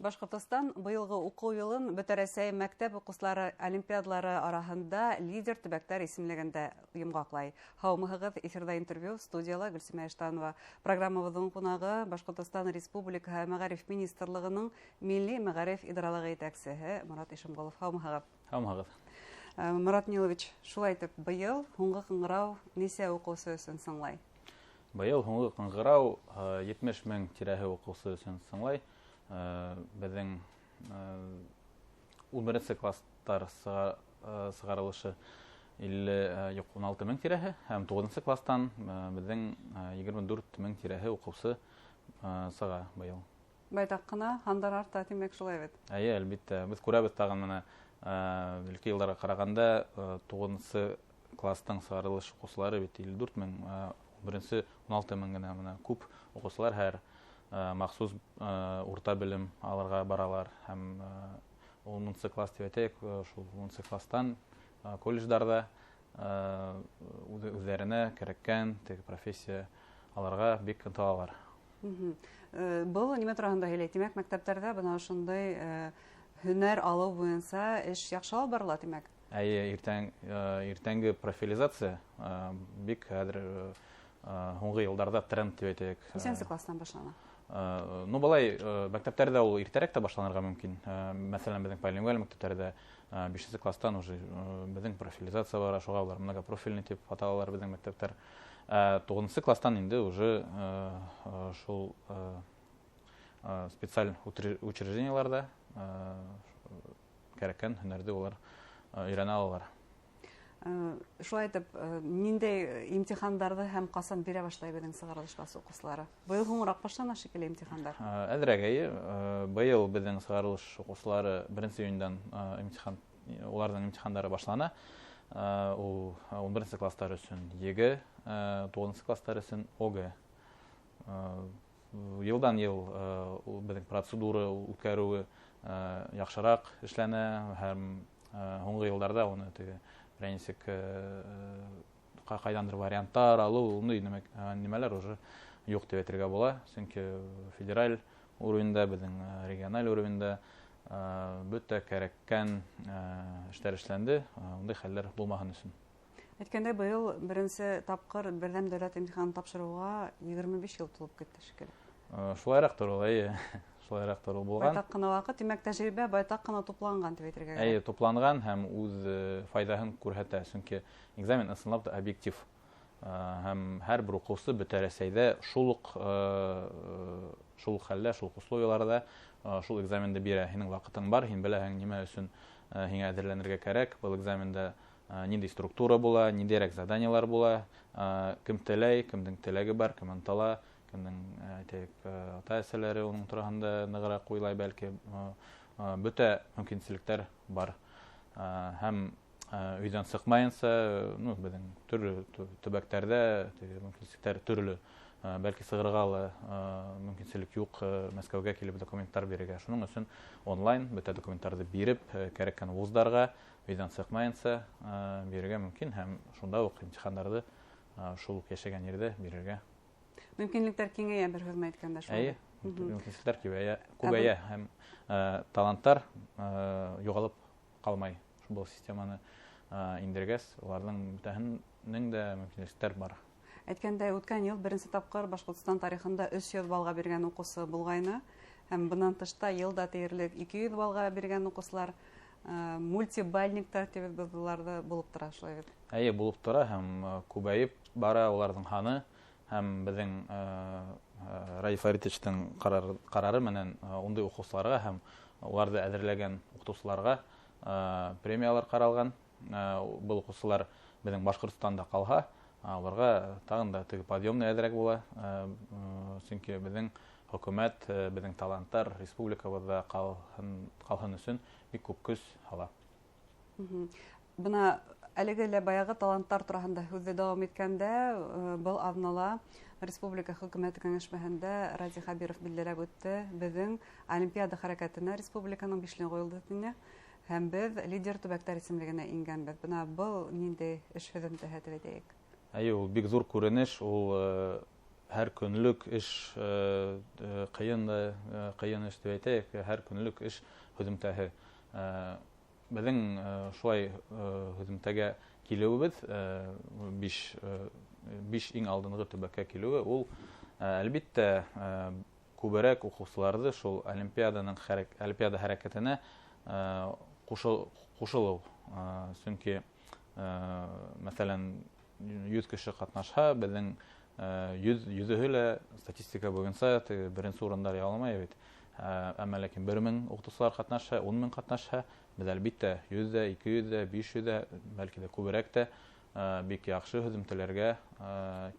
Башҡортостан быйылғы уҡыу йылын Бөтә Рәсәй мәктәп уҡыусылары олимпиадалары араһында лидер төбәктәр исемлегендә йомғаҡлай. Һаумыһығыҙ, эфирҙа интервью, студияла Гөлсимә Иштанова. Программабыҙҙың ҡунағы Башҡортостан Республикаһы Мәғариф министрлығының Милли мәғариф идаралығы етәксеһе Морат Ишемғолов. Һаумыһығыҙ. Һаумыһығыҙ. Морат Нилович, шулай итеп, быйыл һуңғы ҡыңғырау нисә уҡыусы өсөн сыңлай? Быйыл һуңғы ҡыңғырау 70 мең тирәһе уҡыусы өсөн сыңлай. Беҙҙең 11 класстар сығарылышы 16 мең тирәһе һәм 9 класстан беҙҙең 24 мең тирәһе уҡыусы сыға быйыл. Байтаҡ ҡына һандар арта, тимәк, шулай бит? Эйе, әлбиттә. Беҙ күрәбеҙ тағын менә элекке йылдарға ҡарағанда 9 класстың сығарылыш уҡыусылары бит 54 мең, 11-се 16 мең генә. Менә күп уҡыусылар һәр махсус урта белем алырға баралар һәм 10 класс тип әйтәйек, шул 10 класстан колледждарҙа үҙҙәренә кәрәккән теге профессия алырға бик ынтылалар. Был нимә тураһында һөйләй? Тимәк, мәктәптәрҙә бына ошондай һөнәр алыу буйынса эш яҡшы алып барыла, тимәк? Эйе, иртәнге профилизация бик хәҙер һуңғы йылдарҙа тренд тип әйтәйек. Нисәнсе класстан башлана? Ну, былай, мәктәптәрҙә ул иртәрәк тә башланырға мөмкин. Мәҫәлән, беҙҙең полилингваль мәктәптәрҙә 5 класстан уже беҙҙең профилизация бара, шуға улар многопрофильный тип аталалар беҙҙең мәктәптәр. 9 класстан инде уже шул специаль учреждениеларҙа кәрәккән һөнәрҙе улар өйрәнә алалар. Шулай итеп, ниндәй имтихандарҙы һәм ҡасан бирә башлай беҙҙең сығарылыш класс уҡыусылары? Быйыл һуңыраҡ башлана шикелле имтихандар. Әҙерәк, эйе. Быйыл беҙҙең сығарылыш уҡыусылары 1 июньдән уларҙың имтихандары башлана. Ул 11 класстар өсөн ЕГЭ, 9 класстар өсөн ОГЭ. Йылдан йыл беҙҙең процедура үткәреүе яҡшыраҡ эшләнә һәм һуңғы йылдарҙа уны теге беренсек ҡайҙандыр варианттар алыу, ундай нимәләр уже юҡ тип әйтергә була, сөнки федераль уровеньда, беҙҙең региональ уровеньда бөтә кәрәккән эштәр эшләнде, ундай хәлдәр булмаһын өсөн. Әйткәндәй, быйыл беренсе тапҡыр берҙәм дәүләт имтиханын тапшырыуға 25 йыл тулып китте шикелле. Шулайыраҡ тор ул, эйе. Шулайыраҡ тор ул булған. Байтаҡ ҡына ваҡыт, тимәк, тәжрибә байтаҡ ҡына тупланған тип әйтергә кәрәк. Эйе, тупланған һәм үҙ файҙаһын күрһәтә, сөнки экзамен ысынлап та объектив. Һәм һәр бер уҡыусы бөтә Рәсәйҙә шул уҡ хәлдә, шул уҡ условияларҙа шул экзаменды бирә. Һинең ваҡытың бар, һин беләһең нимә өсөн һиңә әҙерләнергә кәрәк, был экзаменда ниндәй структура була, ниндәйерәк заданиелар була, кем теләй, кемдең теләге бар, кем ынтыла, кемдең, әйтәйек, ата-әсәләре уның тураһында нығыраҡ уйлай, бәлки, бөтә мөмкинселектәр бар. Һәм өйҙән сыҡмайынса, беҙҙең төрлө төбәктәрҙә теге мөмкинселектәр төрлө. Бәлки сығырға ла мөмкинселек юҡ, Мәскәүгә килеп документтар бирергә. Шуның өсөн онлайн бөтә документтарҙы биреп, кәрәккән вуздарға өйҙән сыҡмайынса бирергә мөмкин һәм шунда уҡ имтихандарҙы шул уҡ йәшәгән ерҙә бирергә. Мөмкинлектәр киңәйә, бер һүҙ менән әйткәндә, шулай. Эйе, мөмкинселектәр күбәйә һәм таланттар юғалып ҡалмай. Был системаны индергәс, уларҙың бөтәһенең дә мөмкинлектәр бар. Әйткәндәй, үткән йыл беренсе тапҡыр Башҡортостан тарихында 300 балға биргән уҡыусы булғайны. Һәм бынан тышта йылда тиерлек 200 балға биргән уҡыусылар, мультибальниктар тип беҙ уларҙы булып тора, шулай бит? Эйе, булып тора һәм күбәйеп бара уларҙың һаны. Һәм беҙҙең Радий Фаритовичтың ҡарары менән ундай уҡыусыларға һәм уларҙы әҙерләгән уҡытыусыларға премиялар ҡаралған. Был уҡыусылар беҙҙең Башҡортостанда ҡалһа, уларға тағын да теге подъемный әҙерәк була. Сөнки беҙҙең хөкүмәт, беҙҙең таланттар республикабыҙҙа ҡалһын өсөн бик күп көс һала. Бына әлеге лә баяғы таланттар тураһында һүҙҙе дауам иткәндә, был аҙнала республика хөкүмәте кәңәшмәһендә Радий Хәбиров билдәләп үтте, беҙҙең олимпиада хәрәкәтенә республиканың бишле ҡуйылды тине, һәм беҙ лидер төбәктәр исемлегенә ингәнбеҙ. Бына был ниндәй эш һөҙөмтәһе тип әйтәйек? Әйе, ул бик ҙур күренеш, ул Һәр көнлөк эш ҡыйын да, ҡыйын эш тип әйтәйек, һәр көнлөк эш һөҙөмтәһе. Беҙҙең шулай һөҙөмтәгә килеүебеҙ, биш иң алдынғы төбәккә килеүе, ул әлбиттә күберәк уҡыусыларҙы шул олимпиада хәрәкәтенә ҡушылыу. Сөнки, мәҫәлән, 100 кеше ҡатнашһа, беҙҙең йөҙөһө лә статистика буйынса беренсе урындар яуламай бит. Әммә ләкин 1000 уҡытыусылар ҡатнашһа, 10 000 ҡатнашһа, беҙ әлбиттә 100 ҙә, 200 ҙә, 500 ҙә, бәлки ҙә күберәк тә бик яҡшы һөҙөмтәләргә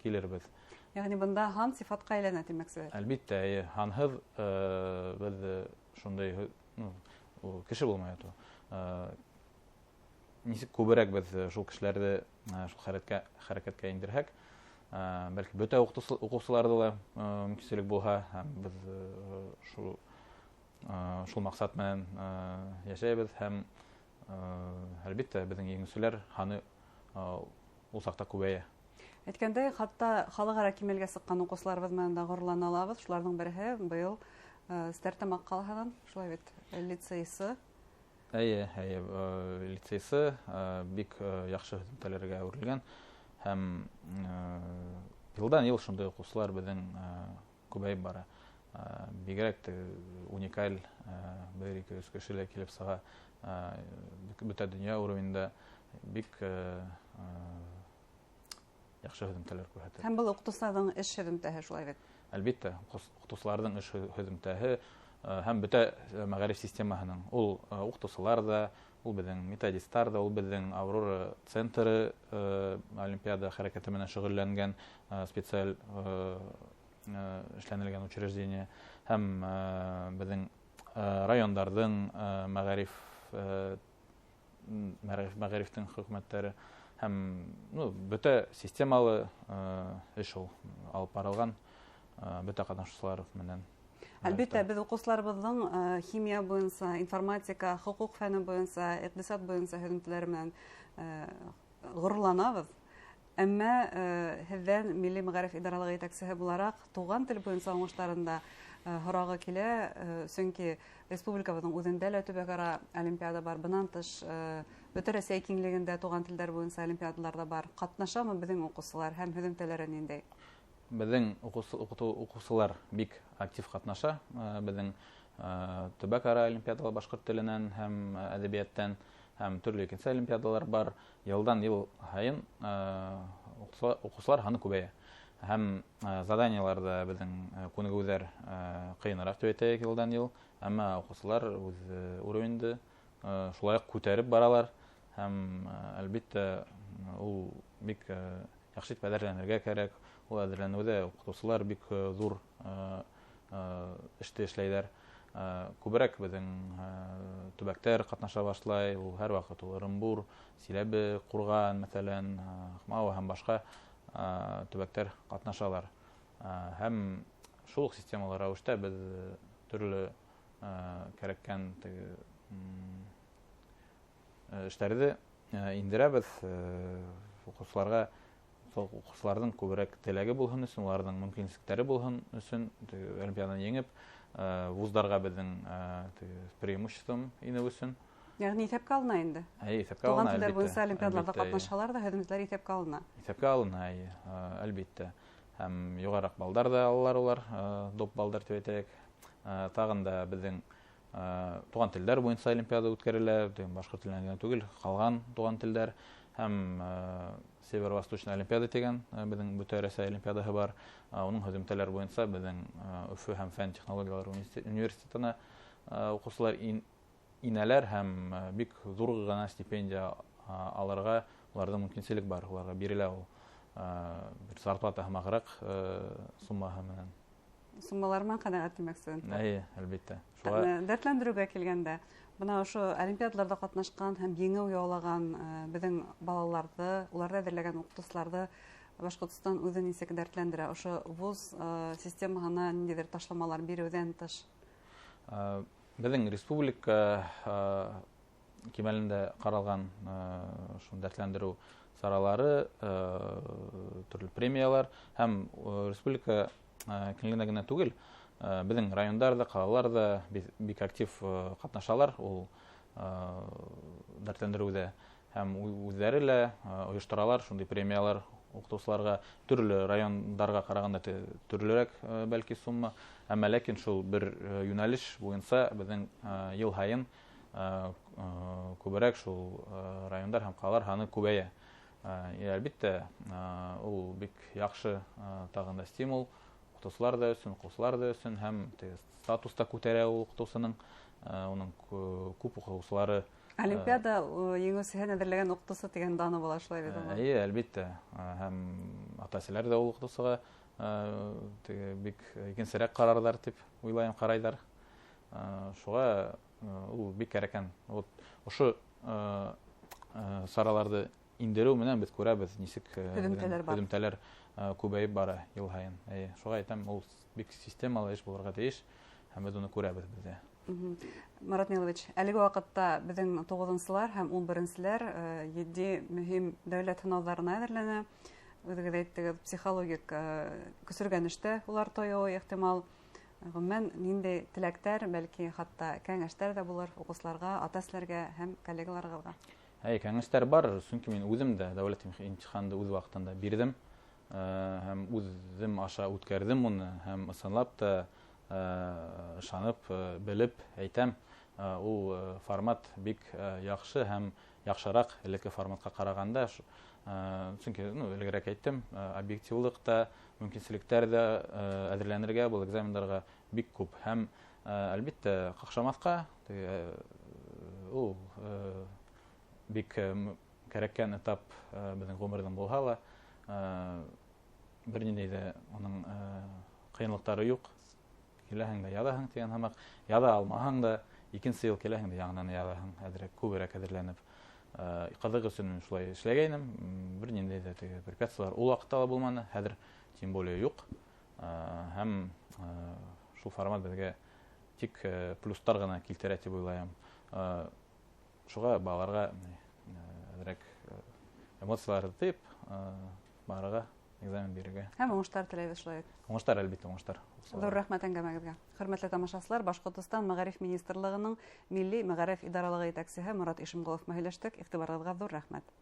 килербеҙ. Йәғни бында һан сифатҡа әйләнә тимәксе? Әлбиттә, эйе, һанһыҙ беҙ шундай кеше булмай ята. Нисек күберәк беҙ шул кешеләрҙе шул хәрәкәткә индерһәк, бәлки бөтә уҡыусыларҙы ла мөмкинселек булһа, һәм беҙ шул маҡсат менән йәшәйбеҙ, һәм әлбиттә беҙҙең еңеүселәр һаны ул саҡта күбәйә. Әйткәндәй, хатта халыҡ-ара кимәлгә сыҡҡан уҡыусыларыбыҙ менән дә ғорурлана алабыҙ. Шуларҙың береһе быйыл Стәрлетамаҡ ҡалаһынан, шулай бит, лицейсы. Эйе, эйе, лицейсы бик яҡшы һөҙөмтәләргә әүерелгән, һәм йылдан йыл шундай уҡыусылар беҙҙең күбәйеп бара. Бигерәк тә уникаль бер, ике, өс кеше лә килеп сыға, бөтә донъя уровеньда бик яҡшы һөҙөмтәләр күрһәтә. Һәм был уҡытыусыларҙың эш һөҙөмтәһе, шулай бит? Әлбиттә, уҡытыусыларҙың эш һөҙөмтәһе һәм бөтә мәғариф системаһының. Ул уҡытыусылар ҙа, ул беҙҙең методисттар ҙа, ул беҙҙең Аврора центры олимпиада хәрәкәте менән шөғөлләнгән специаль эшләнелгән учреждение, һәм беҙҙең райондарҙың мәғарифтең хөкүмәттәре һәм, бөтә системалы эш ул алып барылған, бөтә ҡатнашыусылар менән. Әлбиттә, беҙ уҡыусыларыбыҙҙың химия буйынса, информатика, хоҡуҡ фәне буйынса, иҡтисад буйынса һөҙөмтәләре менән ғорурланабыҙ. Әммә һеҙҙән Милли мәғариф идаралығы етәксеһе булараҡ туған тел буйынса уңыштарында һорағы килә, сөнки республикабыҙҙың үҙендә лә төбәк-ара олимпиада бар. Бынан тыш, бөтә Рәсәй киңлегендә туған телдәр буйынса олимпиадалар ҙа бар. Ҡатнашамы беҙҙең уҡыусылар һәм һөҙөмтәләре ниндәй? Беҙҙең уҡыусылар бик актив ҡатнаша. Беҙҙең төбәк-ара олимпиадалар башҡорт теленән һәм әҙәбиәттән, һәм төрлө икенсе олимпиадалар бар. Йылдан йыл һайын уҡыусылар һаны күбәйә. Һәм заданиеларҙа беҙҙең күнегеүҙәр ҡыйыныраҡ тип әйтәйек йылдан йыл, әммә уҡыусылар үҙ уровеньде шулай уҡ күтәреп баралар. Һәм әлбиттә ул бик яҡшы итеп әҙерләнергә кәрәк. Ул әҙерләнеүҙә уҡытыусылар бик ҙур эште эшләйҙәр. Күберәк беҙҙең төбәктәр ҡатнаша башлай. Ул һәр ваҡыт ул Ырымбур, Силәбе, Ҡурған, мәҫәлән, Аҡмау һәм башҡа төбәктәр ҡатнашалар. Һәм шул уҡ системалы рәүештә беҙ төрлө кәрәккән теге эштәрҙе индерәбеҙ уҡыусыларға. Шул уҡыусыларҙың күберәк теләге булһын өсөн, уларҙың мөмкинлектәре булһын өсөн, теге олимпиаданы еңеп, вуздарға беҙҙең теге преимуществом инеү өсөн. Йәғни иҫәпкә алына инде? Эйе, иҫәпкә Туған алына, телдәр әлбиттә. буйынса олимпиадаларҙа Әлбиттә, эйе. ҡатнашһалар ҙа, һөҙөмтәләр иҫәпкә алына. Иҫәпкә алына, эйе, әлбиттә. Һәм юғараҡ балдар ҙа алалар улар, доп балдар тип әйтәйек. Тағын да беҙҙең туған телдәр буйынса олимпиада үткәрелә, башҡорт теленән генә түгел, ҡалған туған телдәр. Һәм Северо-Восточная олимпиада тигән беҙҙең бөтә Рәсәй олимпиадаһы бар. Уның һөҙөмтәләр буйынса беҙҙең Өфө һәм фән технологиялар университетына уҡыусылар инәләр һәм бик ҙур ғына стипендия алырға уларҙың мөмкинселек бар, уларға бирелә ул бер зарплата һымағыраҡ суммаһы менән. Суммалар менән ҡәнәғәт тимәксе. Эйе, әлбиттә. Шуға Дәртләндереүгә килгәндә, бына ошо олимпиадаларҙа ҡатнашҡан һәм еңеү яулаған беҙҙең балаларҙы, уларҙы әҙерләгән уҡытыусыларҙы Башҡортостан үҙе нисек дәртләндерә? Ошо вуз системаһына ниндәйҙер ташламалар биреүҙән тыш? Беҙҙең республика кимәлендә ҡаралған шул дәртләндереү саралары, төрлө премиялар һәм республика киңлегендә генә түгел, беҙҙең райондар ҙа, ҡалалар ҙа бик актив ҡатнашалар ул дәртләндереүҙә һәм үҙҙәре лә ойошторалар шундай премиялар уҡытыусыларға. Төрлө райондарға ҡарағанда төрлөрәк бәлки сумма, әммә ләкин шул бер йүнәлеш буйынса беҙҙең йыл һайын күберәк шул райондар һәм ҡалалар һаны күбәйә. Әлбиттә, ул бик яҡшы тағын да стимул уҡытыусылар ҙа өсөн, уҡыусылар ҙа өсөн, һәм статус та күтәрә ул уҡытыусының, уның күп уҡыусылары. Олимпиада еңеүсеһен әҙерләгән уҡытыусы тигән даны була, шулай бит? Эйе, әлбиттә. Һәм ата-әсәләр ҙә ул уҡытыусыға бик икенсерәк ҡарарҙар тип уйлайым, ҡарайҙар. Шуға ул бик кәрәкән. Вот ошо сараларҙы индереү менән беҙ күрәбеҙ, нисек һөҙөмтәләр күбәйеп бара йыл һайын. Эйе, шуға әйтәм, ул бик системалы эш булырға тейеш, һәм беҙ уны күрәбеҙ беҙҙә. Марат Нилович, әлеге ваҡытта беҙҙең 9-сылар һәм 11-селәр етди мөһим дәүләт һынауҙарына әҙерләнә. Үҙегеҙ әйттегеҙ, психологик көсөргәнештә улар тойоуы ихтимал. Ғөмүмән, ниндәй теләктәр, бәлки хатта кәңәштәр ҙә булыр уҡыусыларға, ата-әсәләргә һәм коллегаларығыҙға? Әй, кәңәштәр бар, сөнки мин үҙем дә дәүләт имтиханды үҙ ваҡытында бирҙем һәм үҙем аша үткәрҙем уны, һәм ысынлап та ышанып, белеп әйтәм, ул формат бик яҡшы һәм яҡшыраҡ элекке форматҡа ҡарағанда, сөнки, элегерәк әйттем, объективлыҡ та, мөмкинселектәр ҙә әҙерләнергә был экзамендарға бик күп. Һәм, әлбиттә, ҡаҡшамаҫҡа, ул бик кәрәккән этап беҙҙең ғүмерҙең булһа ла, бер ниндәй ҙә уның ҡыйынлыҡтары юҡ. Киләһең дә яҙаһың тигән һымаҡ, яҙа алмаһаң да икенсе йыл киләһең дә яңынан яҙаһың, әҙерәк күберәк әҙерләнеп. Ҡыҙыҡ өсөн мин шулай эшләгәйнем, бер ниндәй ҙә теге препятствиелар ул ваҡытта ла булманы, хәҙер тем более юҡ. Һәм шул формат беҙгә тик плюстар ғына килтерә тип уйлайым. Шуға балаларға әҙерәк эмоцияларҙы тыйып, барырға, экзамен бирергә. Һәм уңыштар теләйбеҙ шулай. Уңыштар, әлбиттә, уңыштар. Ҙур рәхмәт әңгәмәгеҙгә. Хөрмәтле тамашасылар, Башҡортостан Мәғариф Министрлығының Милли Мәғариф Идаралығы етәксеһе Морат Ишемғолов менән һөйләштек. Иғтибарығыҙға ҙур рәхмәт.